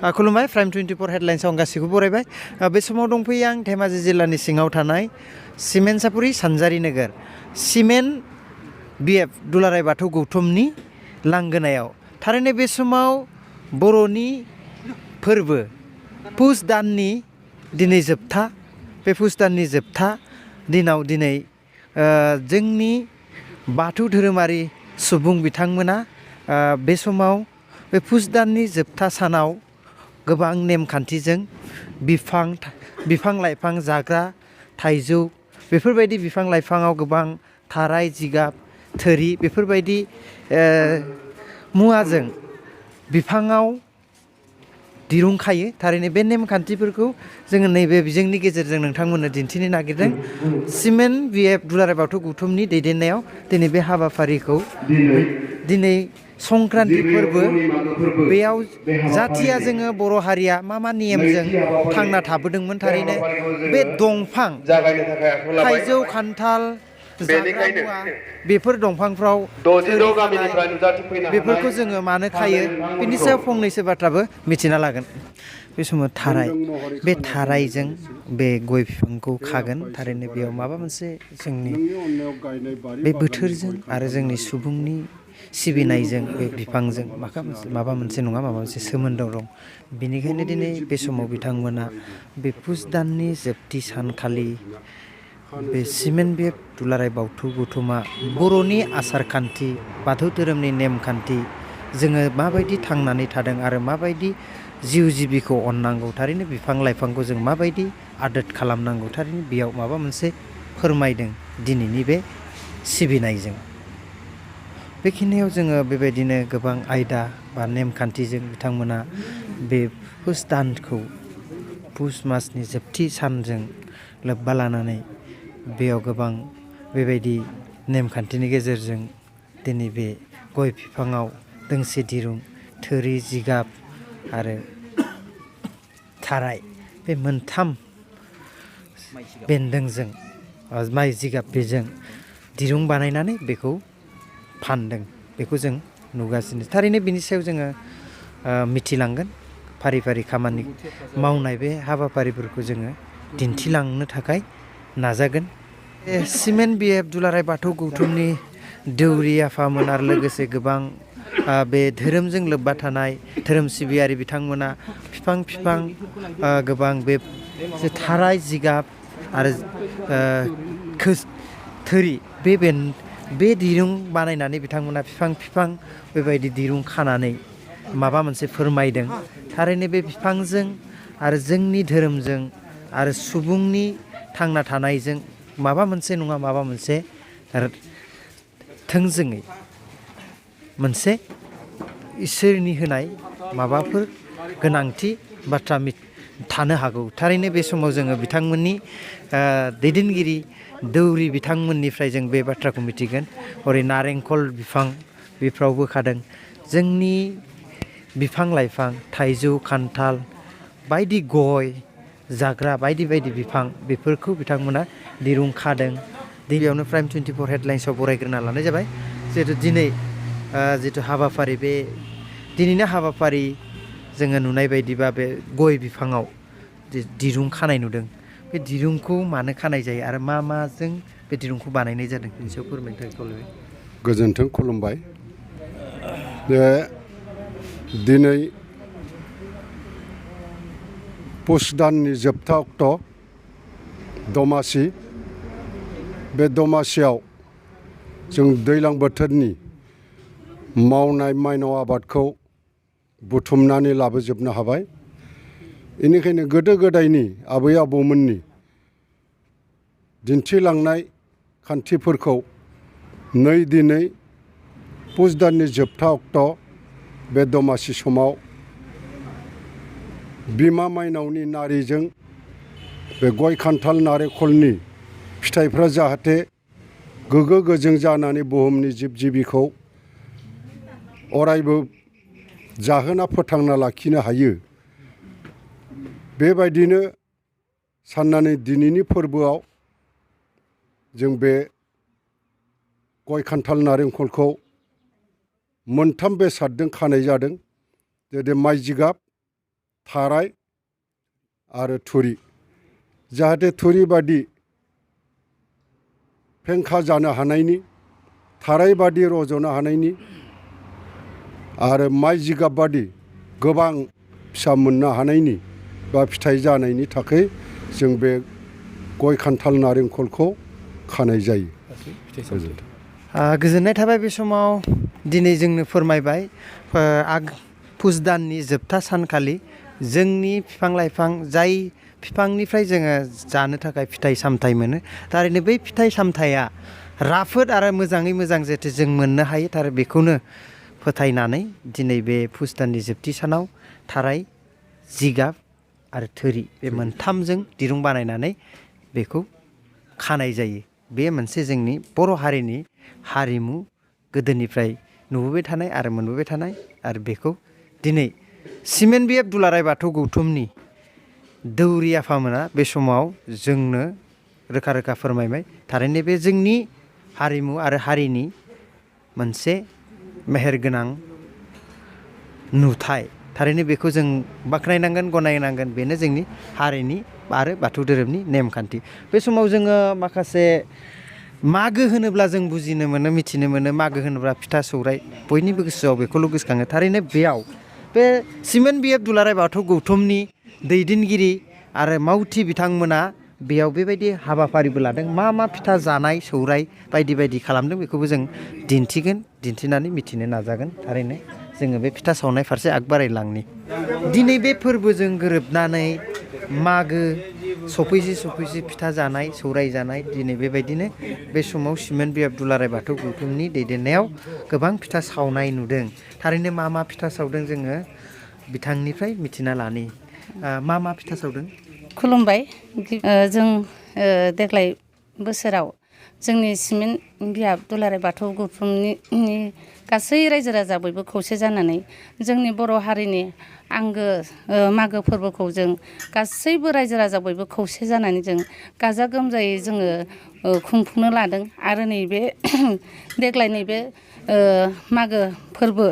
खुलुमबाय प्राइम 24 हेडलाइन्सआव गासैखौबो बरायबाय बे समाव दंफैयो आं धेमाजि जिल्लानि सिङाव थानाय सिमेन्टसापुरि सानजारि नोगोर सिमेन्ट बिएफ दुलाराय बाथौ गौथुमनि लांगोनायाव थारैनो बे समाव बर'नि फोरबो पुस दाननि दिनै जोबथा बे पुस दाननि जोबथा दिनाव दिनै जोंनि बाथौ धोरोमारि सुबुं बिथांमोना बे समाव बे पुस दाननि जोबथा सानाव गोबां नेमखान्थिजों बिफां लाइफां जाग्रा थाइजौ बेफोरबायदि बिफां लाइफाङाव गोबां थाराय जिगाब थोरि बेफोरबायदि मुवाजों बिफाङाव दिरुं खायो थारैनो बे नेमखान्थिफोरखौ जोङो नैबे बिजोंनि गेजेरजों नोंथांमोननो दिन्थिनो नागिरदों सिमेन्ट बिएफ दुलाराय बाथौ गौथुमनि दैदेननायाव दिनै बे हाबाफारिखौ दिनै संक्रान्ति फोरबो बेयाव जाथिया जोङो बर' हारिया मा नियमजों थांना थाबोदोंमोन थारैनो बे दंफां थाइजौ खान्थाल जाग्रा मुवा बेफोर दंफांफ्राव बेफोरखौ जोङो मानो खायो बिनि सायाव फंनैसो बाथ्राबो मिथिना लागोन बे समाव थाराय बे थारायजों बे गय बिफांखौ खागोन थारैनो बेयाव माबा मोनसे जोंनि बे बोथोरजों आरो जोंनि सुबुंनि सिबिनायजों बे बिफांजों माबा मोनसे नङा माबा मोनसे सोमोन्दो दं बेनिखायनो दिनै बे समाव बिथांमोना बे पुस दाननि जोबथि सानखालि बे सिमेन्ट बिएफ दुलाराय बाथौ गौथुमा बर'नि आसार खान्थि बाथौ धोरोमनि नेमखान्थि जोङो माबायदि थांनानै थादों आरो माबायदि जिउ जिबिखौ अननांगौ थारैनो बिफां लाइफांखौ जों माबायदि आदोर खालामनांगौ थारैनो बेयाव माबा मोनसे फोरमायदों दिनैनि बे सिबिनायजों बेखिनियाव जोङो बेबायदिनो गोबां आयदा बा नेमखान्थिजों बिथांमोना बे पुस दानखौ पुस मासनि जोबथि सानजों लोब्बा लानानै बेयाव गोबां बेबायदि नेमखान्थिनि गेजेरजों दिनै बे गय बिफाङाव दोंसे दिरुं थोरि जिगाब आरो थाराय बे मोनथाम बेन्दोंजों माइ जिगाब बेजों दिरुं बानायनानै बेखौ फानदों बेखौ जों नुगासिनो थारैनो बिनि सायाव जोङो मिथिलांगोन फारि फारि खामानि मावनाय बे हाबाफारिफोरखौ जोङो दिन्थिलांनो थाखाय नाजागोन सिमेन्ट बिएफ दुलाराय बाथौ गौथुमनि दौरि आफामोन आरो लोगोसे गोबां बे धोरोमजों लोब्बा थानाय धोरोम सिबियारि बिथांमोना बिफां गोबां बे थाराय जिगाब आरो थोरि बे दिरुं बानायनानै बिथांमोना बिफां बेबायदि दिरुं खानानै माबा मोनसे फोरमायदों थारैनो बे बिफांजों आरो जोंनि धोरोमजों आरो सुबुंनि थांना थानायजों माबा मोनसे नङा माबा मोनसे थोंजोङै मोनसे इसोरनि होनाय माबाफोर गोनांथि बाथ्रा थानो हागौ थारैनो बे समाव जोङो बिथांमोननि दैदेनगिरि दौरि बिथांमोननिफ्राय जों बे बाथ्राखौ मिथिगोन हरै नारेंखल बिफां बेफ्रावबो खादों जोंनि बिफां लाइफां थाइजौ खान्थाल बायदि गय जाग्रा बायदि बिफां बेफोरखौ बिथांमोना दिरुं खादों गिबियावनो प्राइम 24 हेडलाइन्सआव बरायग्रोना लानाय जाबाय जिहेतु दिनै जिथु हाबाफारि बे दिनैनि हाबाफारि जोङो नुनाय बायदिबा बे गय बिफाङाव दिरुं खानाय नुदों बे दिरुंखौ मानो खानाय जायो आरो माजों बे दिरुंखौ बानायनाय जादों बेनि सायाव फोरमायनो थाखाय खावलायबाय गोजोन्थों खुलुमबाय दिनै पुस दाननि जोबथा अक्ट' दमासि बे दमासियाव जों दैज्लां बोथोरनि मावनाय माइनाव आबादखौ बुथुमनानै लाबोजोबनो हाबाय बेनिखायनो गोदो गोदायनि आबै आबौमोननि दिन्थिलांनाय खान्थिफोरखौ दिनै पुस दाननि जोबथा अक्ट' बे दमासि समाव बिमा माइनावनि नारिजों बे गय खान्थाल नारेंखलनि फिथाइफ्रा जाहाथे गोग्गो गोजों जानानै बुहुमनि जिब जिबिखौ अरायबो जाहोना फोथांना लाखिनो हायो बेबायदिनो साननानै दिनैनि फोरबोआव जों बे गय खान्थाल नारेंखलखौ मोनथाम बेसादजों खानाय जादों जेरै माइ जिगाब थाराय आरो थुरि जाहाथे थुरि बादि फेंखा जानो हानायनि थाराय बादि रज'नो हानायनि आरो माइ जिगाब बादि गोबां फिसा मोननो हानायनि बा फिथाइ जानायनि थाखाय जों बे गय खान्थाल नारेंखलखौ खानाय जायो। गोजोननाय थाबाय बे समाव दिनै जोंनो फोरमायबाय पुस दाननि जोबथा सानखालि जोंनि बिफां लाइफां जाय बिफांनिफ्राय जोङो जानो थाखाय फिथाइ सामथाइ मोनो थारैनो बै फिथाइ सामथाइया राफोद आरो मोजाङै मोजां जाहाथे जों मोननो हायो थारै बेखौनो फोथायनानै दिनै बे पुस दाननि जोबथि सानाव थाराय जिगाब आरो थोरि बे मोनथामजों दिरुं बानायनानै बेखौ खानाय जायो। बे मोनसे जोंनि बर' हारिनि हारिमु गोदोनिफ्राय नुबोबाय थानाय आरो मोनबोबाय थानाय आरो बेखौ दिनै सिमेन्ट बिएफ दुलाराय बाथौ गौथुमनि दौरि आफामोना बे समाव जोंनो रोखा रोखा फोरमायबाय थारैनो बे जोंनि हारिमु आरो हारिनि मोनसे मेहेरगोनां नुथाय थारैनो बेखौ जों बाख्नायनांगोन गनायनांगोन बेनो जोंनि हारिनि आरो बाथौ धोरोमनि नेमखान्थि। बे समाव जोङो माखासे मागो होनोब्ला जों बुजिनो मोनो मिथिनो मोनो मागो होनोब्ला फिथा सौराय बयनिबो गोसोआव बेखौल' गोसोखाङो थारैनो बेयाव बे सिमेन्ट बिएफ दुलाराय बाथौ गौथुमनि दैदेनगिरि आरो मावथि बिथांमोना बेयाव बेबायदि हाबाफारिबो लादों मा फिथा जानाय सौराय बायदि बायदि खालामदों बेखौबो जों दिन्थिगोन दिन्थिनानै मिथिनो नाजागोन थारैनो जोङो बे फिथा सावनाय फारसे आग बारायलांनि दिनै बे फोरबोजों गोरोबनानै मागो सफैसि फिथा जानाय सौराय जानाय दिनै बेबायदिनो बे समाव सिमेन्ट बिएफ दुलाराय बाथौ गौथुमनि दैदेननायाव गोबां फिथा सावनाय नुदों थारैनो मा फिथा सावदों जोङो बिथांनिफ्राय मिथिना लानि मा फिथा सावदों? खुलुमबाय जों देग्लाय बोसोराव जोंनि सिमेन्ट बिएफ दुलाराय बाथौ गौथुमनि गासै रायजो राजा बयबो खौसे जानानै जोंनि बर' हारिनि आंगो मागो फोरबोखौ जों गासैबो रायजो राजा बयबो खौसे जानानै जों गाजा गोमजायै जोङो खुंफुंनो लादों आरो नैबे देग्लाय नैबे मागो फोरबो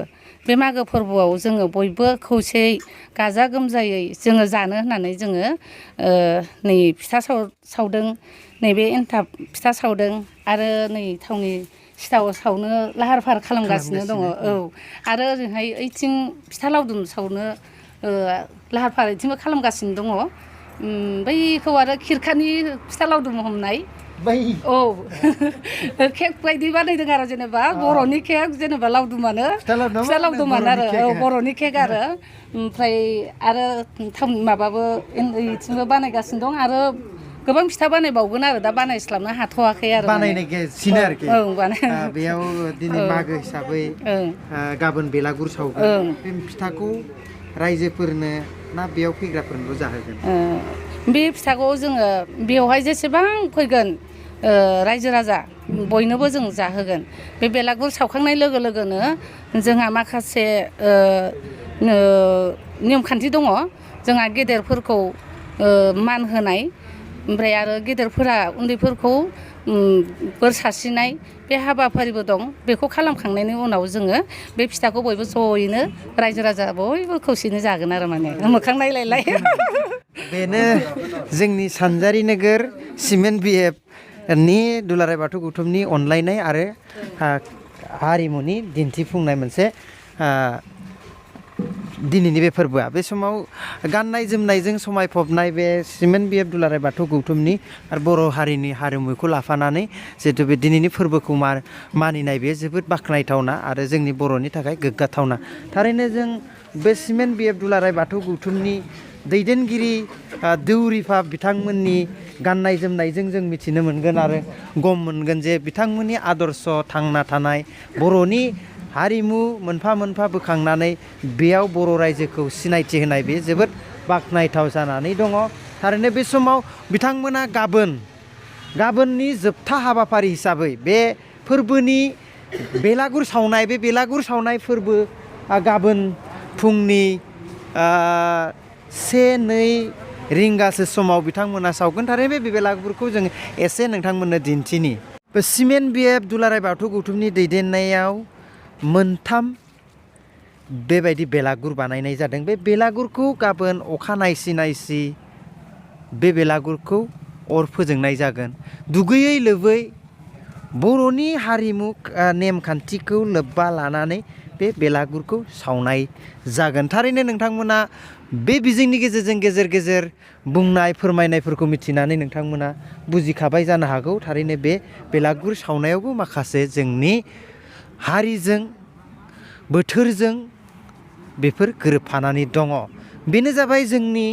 बे मागो फोरबोआव जोङो बयबो खौसेयै गाजा गोमजायै जोङो जानो होननानै जोङो नै फिथा सावदों नैबे एन्थाब फिथा सावदों आरो नै थावनि सिथाव सावनो लाहार फाहार खालामगासिनो दङ औ आरो ओरैहाय ओइथिं फिथा लावदुम सावनो लाहार फाहार ओइथिंबो खालामगासिनो दङ बैखौ आरो खिरखानि फिथा लावदुम हमनाय औ केक बायदि बानायदों आरो जेनेबा बर'नि केक जेनेबा लावदुमानो फिथा लावदुमानो आरो औ बर'नि केक आरो ओमफ्राय आरो माबाबो ओइथिंबो बानायगासिनो दं आरो गोबां फिथा बानायबावगोन आरो दा बानायस्लाबनो हाथ'वाखै आरो बानायनायसिनो आरोखि बेयाव दिनै मागो हिसाबै गाबोन बेलागुर सावगोन बे फिथाखौ रायजोफोरनो ना बेयाव फैग्राफोरनोल' जाहोगोन? बे फिथाखौ जोङो बेवहाय जेसेबां फैगोन रायजो राजा बयनोबो जों जाहोगोन बे बेलागुर सावखांनाय लोगो लोगोनो जोंहा माखासे नेमखान्थि दङ जोंहा गेदेरफोरखौ मान होनाय ओमफ्राय आरो गेदेरफोरा उन्दैफोरखौ बोर सारस्रिनाय बे हाबाफारिबो दं बेखौ खालामखांनायनि उनाव जोङो बे फिथाखौ बयबो ज'यैनो रायजो राजा बयबो खौसेनो जागोन आरो माने मोखां नायलायलाय बेनो जोंनि सानजारि नोगोर सिमेन्ट बिएफ नि दुलाराय बाथौ गौथुमनि अनलायनाय आरो हारिमुनि दिन्थिफुंनाय मोनसे दिनैनि बे फोरबोआ बे समाव गाननाय जोमनायजों समायफबनाय बे सिमेन्ट बिएफ दुलाराय बाथौ गौथुमनि आरो बर' हारिनि हारिमुखौ लाफानानै जिहेतु बे दिनैनि फोरबोखौ मानिनाय बे जोबोद बाख्नायथावना आरो जोंनि बर'नि थाखाय गोग्गाथावना थारैनो जों बे सिमेन्ट बिएफ दुलाराय बाथौ गौथुमनि दैदेनगिरि दौरिफा बिथांमोननि गाननाय जोमनायजों जों मिथिनो मोनगोन आरो गम मोनगोन जे बिथांमोननि आदर्श थांना थानाय बर'नि हारिमु मोनफा मोनफा बोखांनानै बेयाव बर' रायजोखौ सिनायथि होनाय बे जोबोद बाख्नायथाव जानानै दङ थारैनो बे समाव बिथांमोना गाबोननि जोबथा हाबाफारि हिसाबै बे फोरबोनि बेलागुर सावनाय बे बेलागुर सावनाय फोरबो गाबोन फुंनि 1-2 रिंगासो समाव बिथांमोना सावगोन थारैनो बे बेलागुरखौ जों एसे नोंथांमोननो दिन्थिनि बे सिमेन्ट बिएफ दुलाराय बाथौ गौथुमनि दैदेननायाव मोनथाम बेबायदि बेलागुर बानायनाय जादों। बे बेलागुरखौ गाबोन अखा नायसि नायसि बे बेलागुरखौ अर फोजोंनाय जागोन। दुगैयै लोबै बर'नि हारिमु नेमखान्थिखौ लोब्बा लानानै बे बेलागुरखौ सावनाय जागोन। थारैनो नोंथांमोना बे बिजोंनि गेजेरजों गेजेर गेजेर बुंनाय फोरमायनायफोरखौ मिथिनानै नोंथांमोना बुजिखाबाय जानो हागौ। थारैनो बे बेलागुर सावनायावबो माखासे जोंनि हारिजों बोथोरजों बेफोर गोरोबफानानै दङ। बेनो जाबाय जोंनि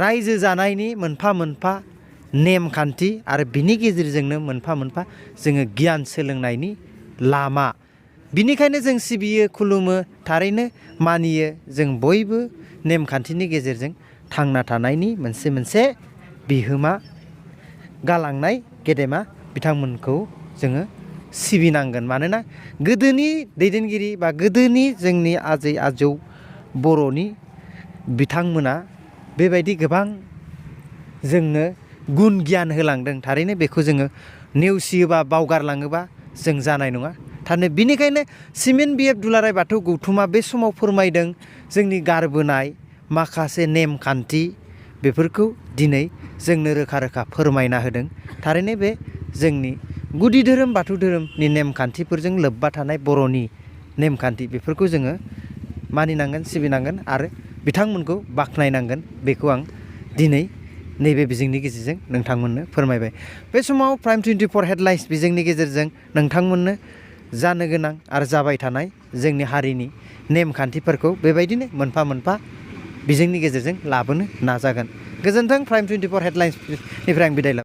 रायजो जानायनि मोनफा मोनफा नेमखान्थि आरो बिनि गेजेरजोंनो मोनफा मोनफा जोङो गियान सोलोंनायनि लामा। बिनिखायनो जों सिबियो खुलुमो थारैनो मानियो जों बयबो नेमखान्थिनि गेजेरजों थांना थानायनि मोनसे बिहोमा गालांनाय गेदेमा बिथांमोनखौ जोङो सिबिनांगोन। मानोना गोदोनि दैदेनगिरि बा गोदोनि जोंनि आजै आजौ बर'नि बिथांमोना बेबायदि गोबां जोंनो गुन गियान होलांदों। थारैनो बेखौ जोङो नेवसियोबा बावगारलाङोबा जों जानाय नङा। थारैनो बिनिखायनो सिमेन्ट BF दुलाराय बाथौ गौथुमा बे समाव फोरमायदों जोंनि गारबोनाय माखासे नेमखान्थि बेफोरखौ दिनै जोंनो रोखा रोखा फोरमायना होदों। थारैनो बे जोंनि गुदि धोरोम बाथौ धोरोमनि नेमखान्थिफोरजों लोब्बा थानाय बर'नि नेमखान्थि बेफोरखौ जोङो मानिनांगोन सिबिनांगोन आरो बिथांमोनखौ बाख्नायनांगोन। बेखौ आं दिनै नैबे बिजोंनि गेजेरजों नोंथांमोननो फोरमायबाय। बे समाव प्राइम 24 हेडलाइन्स बिजोंनि गेजेरजों नोंथांमोननो जानो गोनां आरो जाबाय थानाय जोंनि हारिनि नेमखान्थिफोरखौ बेबायदिनो मोनफा मोनफा बिजोंनि गेजेरजों लाबोनो नाजागोन। गोजोन्थों। प्राइम 24 हेडलाइन्सनिफ्राय आं बिदाय लाबाय।